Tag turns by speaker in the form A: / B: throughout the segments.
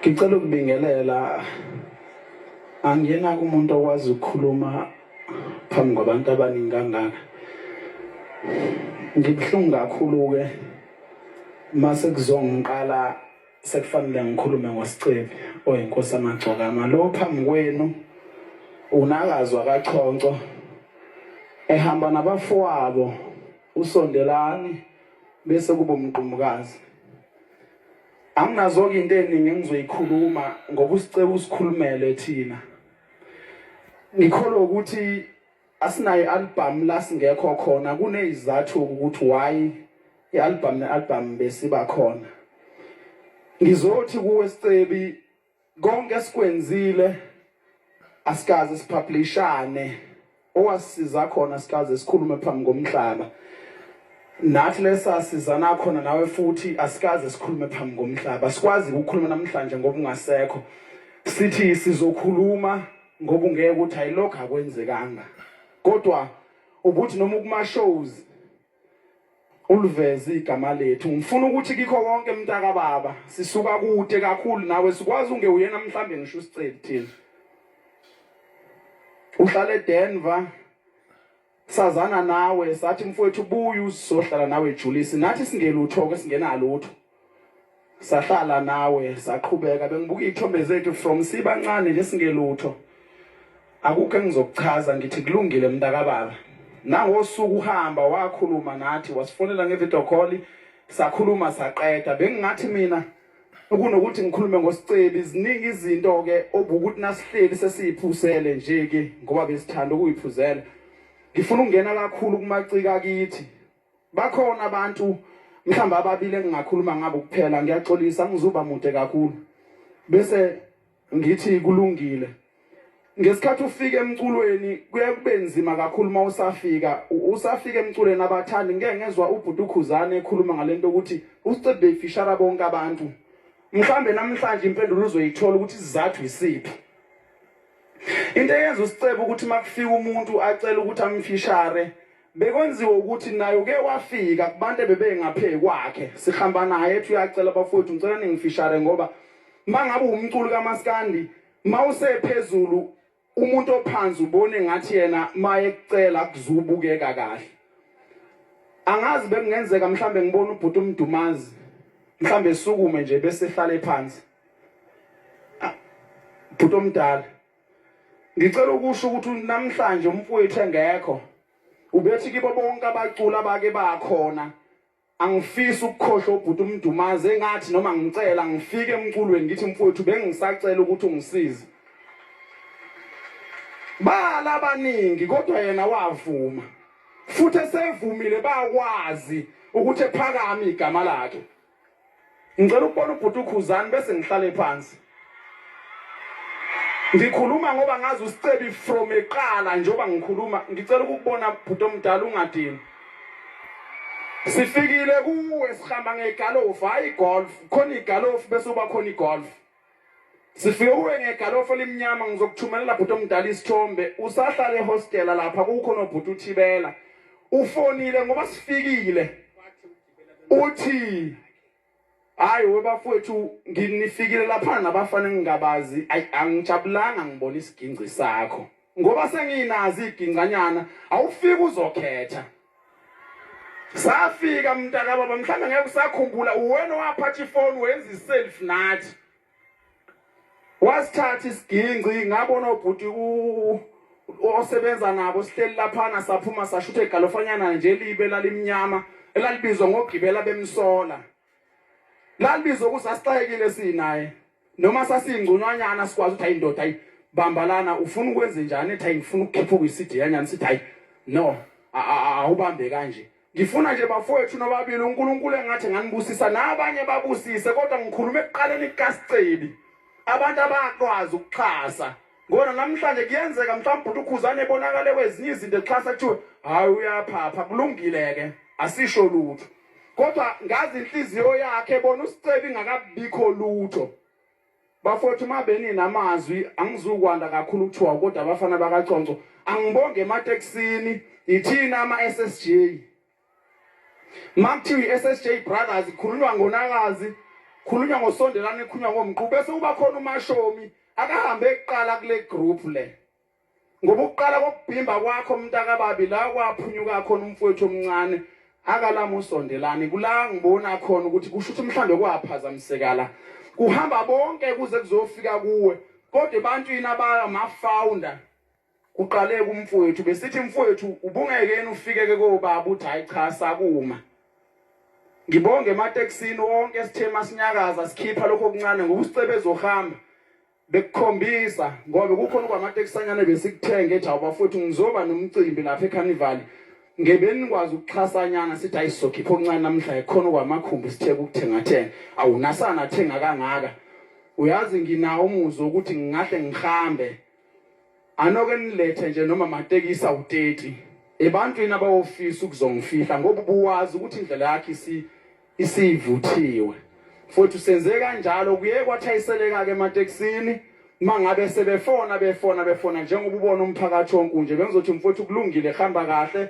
A: Ngicela ukubingelela angiyena kumuntu okwazi ukukhuluma phambi kwabantu abaningi kangaka. Ngibuhlungu kakhulu ke mase kuzongiqala sekufanele ngikhulume ngoSicebi oyinkosi amagcokama lo phambi kwenu unakazwa kaChonco ehamba nabafowabo usondelani bese kuba umqumukazi. Anginazo-ke into eningi engizoyikhuluma ngoba uSicebi usikhulumele thina. Ngikholwa ukuthi asinayo i-album la singekho khona kunezizathu ukuthi why i-album ne-album besiba khona. Ngizothi kuwe Sicebi konke esikwenzile asikaze sipublishane owasisiza khona sikaze sikhulume phambi komhlaba nathi lesasizana khona nawe futhi asikaze sikhulume phambi komhlaba sikwazi ukukhuluma namhlanje ngoba ungasekho sithi sizokhuluma ngoba ungeke ukuthi ayilokho akwenzekanga kodwa ubuthi noma ukuma shows uliveze igama lethu ngifuna ukuthi kikho konke mntaka baba sisuka kude kakhulu nawe sikwazi ungewuyena mhlambe ngisho usicebi thina uhlala eDenver sazana nawe sathi mfowethu buya uzohlala nawe eJulisi nathi singelutho ke singenalutho sahlala nawe saqhubeka bengibuka iy'thombe zethu from sibancane nje singelutho akukho engizokuchaza ngithi kulungile mntakababa nangosuku uhamba wakhuluma nathi wasifonela nge-video call sakhuluma saqeda bengingathi mina kunokuthi ngikhulume ngosicebi ziningi izinto ke obukuthi nasihleli sesiyiphusele nje ke ngoba besithanda ukuyiphuzela ngifuna ukungena kakhulu kumacika kithi Bakhona abantu mhlawumbe ababili engingakhuluma ngabo kuphela ngiyaxolisa ngizuba mude kakhulu. Bese ngithi kulungile. Ngesikhathi ufika emculweni kuye kube nzima kakhulu uma usafika usafika emculweni abathandi ngeke ngezwa ubhuti uKhuzane ekhuluma ngalento ukuthi uSicebi beyifishara bonke abantu. Mhlambe namhlanje impendulo uzoyithola ukuthi isizathu isiphi. Into eyenza uSicebi ukuthi makufika umuntu acela ukuthi amfishare Bekwenziwe ukuthi naye uke wafika kubantu ebebengaphe kwakhe sihamba naye ethi uyacela bafowethu ngicela ningifishare ngoba mangabe umculi kaMaskandi mawusephezulu umuntu ophansi ubone ngathi yena maye kucela kuzubukeka kahle angazi bekungenzeka mhlambe ngibona ubhuti umdumazi mhlambe esukume nje bese ehlale phansi ah, bhuti omdala Ngicela ukusho ukuthi namhlanje umfowethu engekho ubethi kibo bonke abaculi abake bakhona angifisi ukukhohlwa ubhuti umdumazi engathi noma ngicela ngifike emculweni ngithi mfowethu bengisacela ukuthi ungisize bala abaningi kodwa yena wavuma futhi esevumile bakwazi ukuthi ephakame igama lakhe Ngicela ukubona ubhuti uKhuzani bese ngihlale phansi. Ngikhuluma ngoba ngazi uSicebi from eqala njengoba ngikhuluma ngicela ukukubona bhuti omdala ungadini. Sifikile kuwe sihamba ngegalofu hayi golf khona igalofu bese uba khona igolf. Sifike kuwe ngegalofu elimnyama ngizokuthumelela bhuti omdala isithombe usahlala ehostela lapha kukho nobhuti uThibela. Ufonile ngoba sifikile. Uthi hayi webafowethu nginifikile lapha nabafana engingabazi ayi angijabulanga ngibona isigingci sakho ngoba senginazi igingcanyana awufiki uzokhetha safika mntakababa mhlawumbe ngeke usakhumbula uwena owaphatha ifoni wenza iself nathi wasithatha isigingci ngabona obhuti osebenza nabo sihleli laphana saphuma sashutha igalofanyana nje elibe lalimnyama elalibizwa ngogibela bemsola lalibizwa ukuthi sasixakekile sinaye noma sasingcunywanyana sikwazi ukuthi hayi ndoda hayi bambalana ufuna ukwenze njani ethi hayi ngifuna ukukhiphuka isidi yanyana sithi hayi no awubambe kanje Ngifuna nje bafowethu nobabili uNkulunkulu engathi nganibusisa nabanye babusise kodwa ngikhuluma ekuqaleni kukaSicebi abantu abakwazi ukuxhasa ngona namhlanje kuyenzeka mhlawumbe ubhuti uKhuzane ebonakale kwezinye izinto exhasa kuthiwe hayi uyaphapha kulungile ke asisho lutho kodwa ngazi inhliziyo yakhe bona uSicebi ingakabikho lutho Bafowethu uma beninamazwi angizukwanda kakhulu kuthiwa kodwa abafana bakaConco angibonge ematekisini ithina ama-SSJ makuthiwa i-SSJ Brothers ikhulunywa ngonakazi Khulunywa ngosondelana ekhulunywa ngomqu bese kuba khona uMashomi akahambe ekuqala kule group le. Ngoba ukuqala kokubhimba kwakho mntakababi la kwaphunyuka khona umfowethu omncane akalama usondelani kula ngibona khona ukuthi kusho ukuthi mhlambe kwaphazamiseka la kuhamba bonke kuze kuzofika kuwe kodwa ebantwini abama-founder kuqale kumfowethu besithi mfowethu ubungeke yena ufikeke kobaba uthi hayi cha sakuma ngibonge ematekisini wonke sithe masinyakaza sikhipha lokho okuncane ngoba usicebe ezohamba bekukhombisa ngoba kukhona kwamatekisanyana besikuthenga ethi awubafowethu ngizoba nomcimbi lapha ecarnival ngebe nikwazi ukuxhasanyana sithi hayi sizokhipha okuncane namhla ekhona kwamakhumbi sithe ukuthengathenga awunasana thenga kangaka uyazi nginawo umuzwa ukuthi ngingahle ngihambe Anoke nilethe nje noma matekisi awu-30 ebantwini abawofisa ukuzongifihla ngoba ubuwazi ukuthi indlela yakhe isi isivuthiwe futhi senze kanjalo kuye kwathayiseleka ke ematekisini mangabe sebefona befona befona njengoba ubona umphakathi wonke nje bengizothi mfowethu kulungile hamba kahle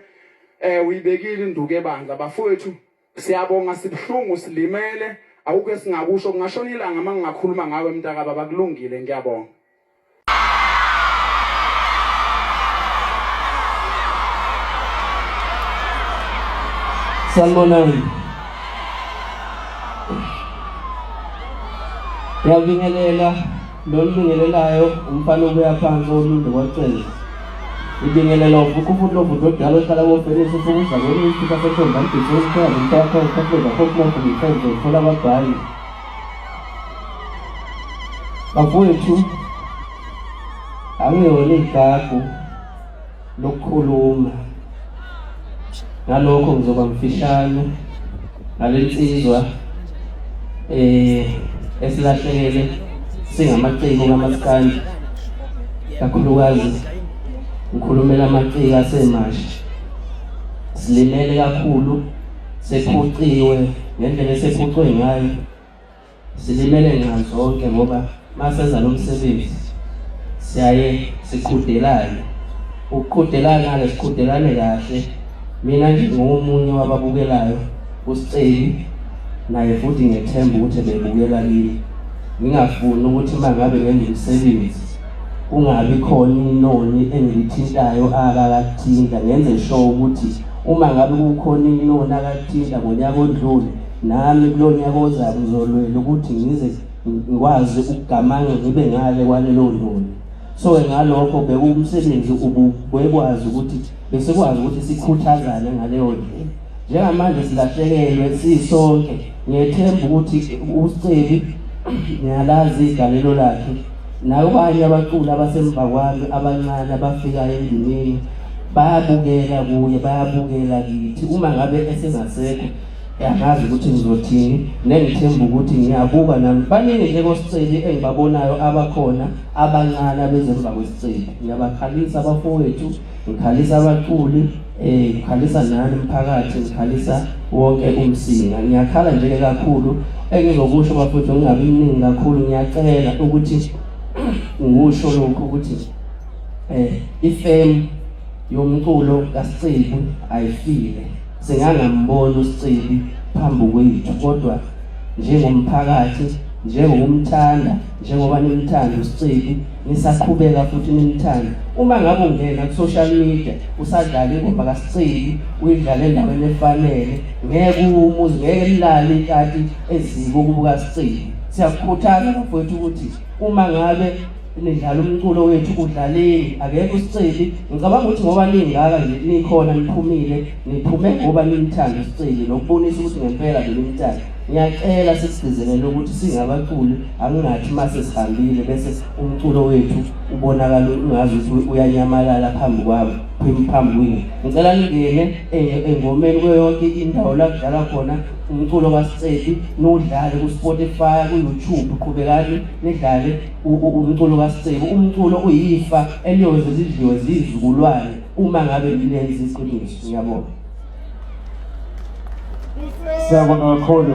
A: eh uyibekile induku ebandla bafowethu siyabonga sibuhlungu silimele awukho esingakusho kungashona ilanga uma ngingakhuluma ngawe mntaka baba kulungile ngiyabonga
B: Sanibonani. Ngiyabingelela lo nibingelelayo umfana obuya phansi olunde kwacela. Ngibingelela uvuka ufuthi lovuthi odala ohlala kofenisi usuke uzakweni isithupha sentombi ambhise umkhwekazi umthakho ukhafuleza hopmofu ngifenze uthola ababhali. Bafowethu, angiyona igagu lokukhuluma ngalokho ngizoba mfishane ngale nsizwa eh esilahlekele singamaciko kamaskandi kakhulukazi ngikhulumela amaciko asemasha silimele kakhulu sephuciwe ngendlela esephucwe ngayo Silimele nxa zonke ngoba masenza lo msebenzi siyaye siqhudelane. Ukuqhudelana-ke siqhudelane kahle. Mina nje ngomunye wababukelayo uSicebi naye futhi ngiyethemba ukuthi ebebukela kimi. Ngingafuni ukuthi uma ngabe ngenza umsebenzi kungabi khona inoni engilithintayo akakathinta ngenze sure ukuthi uma ngabe kukhona inoni akathinta ngonyaka odlule Nami kulo nyaka ozayo ngizolwela ukuthi ngize ngikwazi ukugamanxa ngibe ngale kwalelo noni. So-ke ngalokho bekuwumsebenzi ubukwazi ukuthi besikwazi ukuthi sikhuthazane ngaleyo ndlela. Njengamanje silahlekelwe sisonke. Ngiyethemba ukuthi uScebi ngiyalazi igalelo lakhe nabanye abaculi abasemva kwami abancane abafikayo endimeni bayabukela kuye bayabukela kithi uma ngabe esengasekho Angazi ukuthi ngizothini nengithemba ukuthi ngiyabuka nami baningi nje kosicebi engibabonayo abakhona abancane abeze emva kwesicebi ngiyabakhalisa abafowethu ngikhalisa abaculi eh ngikhalisa nani mphakathi ngikhalisa wonke umsinga ngiyakhala nje kakhulu engizokusho bafowethu ngingabi mningi kakhulu ngiyacela ukuthi ngikusho lokhu ukuthi eh ifem yomculo kaSicebi ayifile Singangamboni uSicebi phambi kwethu kodwa njengomphakathi njengokumthanda njengoba nimthanda uSicebi nisaqhubeka futhi nimthanda uma ngabe ungena ku-social media usadlala ingoma kaSicebi uyidlala endaweni efanele ngeke umuzi ngeke lilale ikati eziko ukubuka Sicebi siyakukhuthaza bafowethu ukuthi uma ngabe nidlala umculo wethu udlaleni akekho uSicebi ngicabanga ukuthi ngoba ningaka nje nikhona niphumile niphume ngoba nimthanda uSicebi nokubonisa ukuthi ngempela benimthanda ngiyacela sikugcizelele ukuthi singabaculi angingathi mase sihambile bese umculo wethu ubonakala ungazi ukuthi uyanyamalala phambi kwabo phambi kwenu ngicela ningene engomeni kuyo yonke indawo la kudlala khona umculo kaSicebi niwudlale ku-Spotify ku-YouTube qhubekani nidlale umculo kaSicebi umculo uyifa eliyoze lidliwe zizukulwane uma ngabe nilenza iqiniso ngiyabonga
C: Siyabonga kakhulu.